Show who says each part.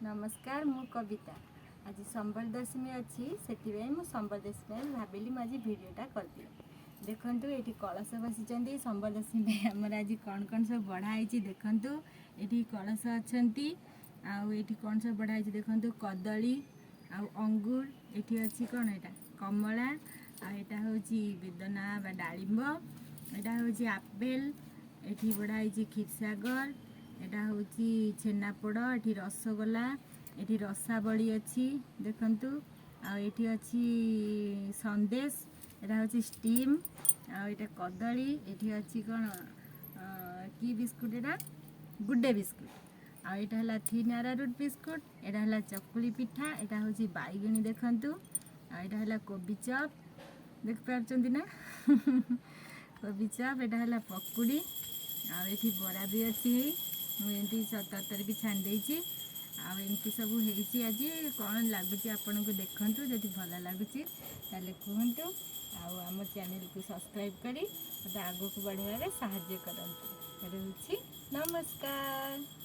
Speaker 1: ନମସ୍କାର, ମୁଁ କବିତା। ଆଜି ସମ୍ବଳ ଦଶମୀ ଅଛି, ସେଥିପାଇଁ ମୁଁ ସମ୍ବଳ ଦଶମୀ ପାଇଁ ଭାବିଲି ମୁଁ ଆଜି ଭିଡ଼ିଓଟା କରିଦିଏ। ଦେଖନ୍ତୁ, ଏଇଠି କଳସ ବସିଛନ୍ତି। ସମ୍ବଳ ଦଶମୀ ପାଇଁ ଆମର ଆଜି କ'ଣ କ'ଣ ସବୁ ବଢ଼ା ହେଇଛି ଦେଖନ୍ତୁ। ଏଠି କଳସ ଅଛନ୍ତି ଆଉ ଏଇଠି କ'ଣ ସବୁ ବଢ଼ା ହେଇଛି ଦେଖନ୍ତୁ। କଦଳୀ ଆଉ ଅଙ୍ଗୁର ଏଠି ଅଛି। କ'ଣ ଏଇଟା? କମଳା। ଆଉ ଏଇଟା ହେଉଛି ବେଦନା ବା ଡାଳିମ୍ବ। ଏଇଟା ହେଉଛି ଆପେଲ। ଏଠି ବଢ଼ା ହେଇଛି କ୍ଷୀରସାଗର। ଏଇଟା ହେଉଛି ଛେନାପୋଡ଼। ଏଠି ରସଗୋଲା, ଏଠି ରସାବଳି ଅଛି ଦେଖନ୍ତୁ। ଆଉ ଏଠି ଅଛି ସନ୍ଦେଶ। ଏଇଟା ହେଉଛି ଷ୍ଟିମ୍। ଆଉ ଏଇଟା କଦଳୀ। ଏଠି ଅଛି କ'ଣ, କି ବିସ୍କୁଟ ଏଇଟା? Good day biscuit. ଆଉ ଏଇଟା ହେଲା ଥିନ୍ ଆରାରୁଟ୍ ବିସ୍କୁଟ। ଏଇଟା ହେଲା ଚକୁଳି ପିଠା। ଏଇଟା ହେଉଛି ବାଇଗଣୀ ଦେଖନ୍ତୁ। ଆଉ ଏଇଟା ହେଲା କୋବି ଚପ୍, ଦେଖିପାରୁଛନ୍ତି ନା? କୋବି ଚପ୍। ଏଇଟା ହେଲା ପକୁଡ଼ି। ଆଉ ଏଠି ବରା ବି ଅଛି। ହେଇ ମୁଁ ଏମିତି ତରତର ବି ଛାଣି ଦେଇଛି। ଆଉ ଏମିତି ସବୁ ହେଇଛି ଆଜି। କ'ଣ ଲାଗୁଛି ଆପଣଙ୍କୁ ଦେଖନ୍ତୁ। ଯଦି ଭଲ ଲାଗୁଛି ତାହେଲେ କୁହନ୍ତୁ ଆଉ ଆମ ଚ୍ୟାନେଲକୁ ସବସ୍କ୍ରାଇବ୍ କରି ମୋତେ ଆଗକୁ ବଢ଼ିବାରେ ସାହାଯ୍ୟ କରନ୍ତୁ। ରହୁଛି, ନମସ୍କାର।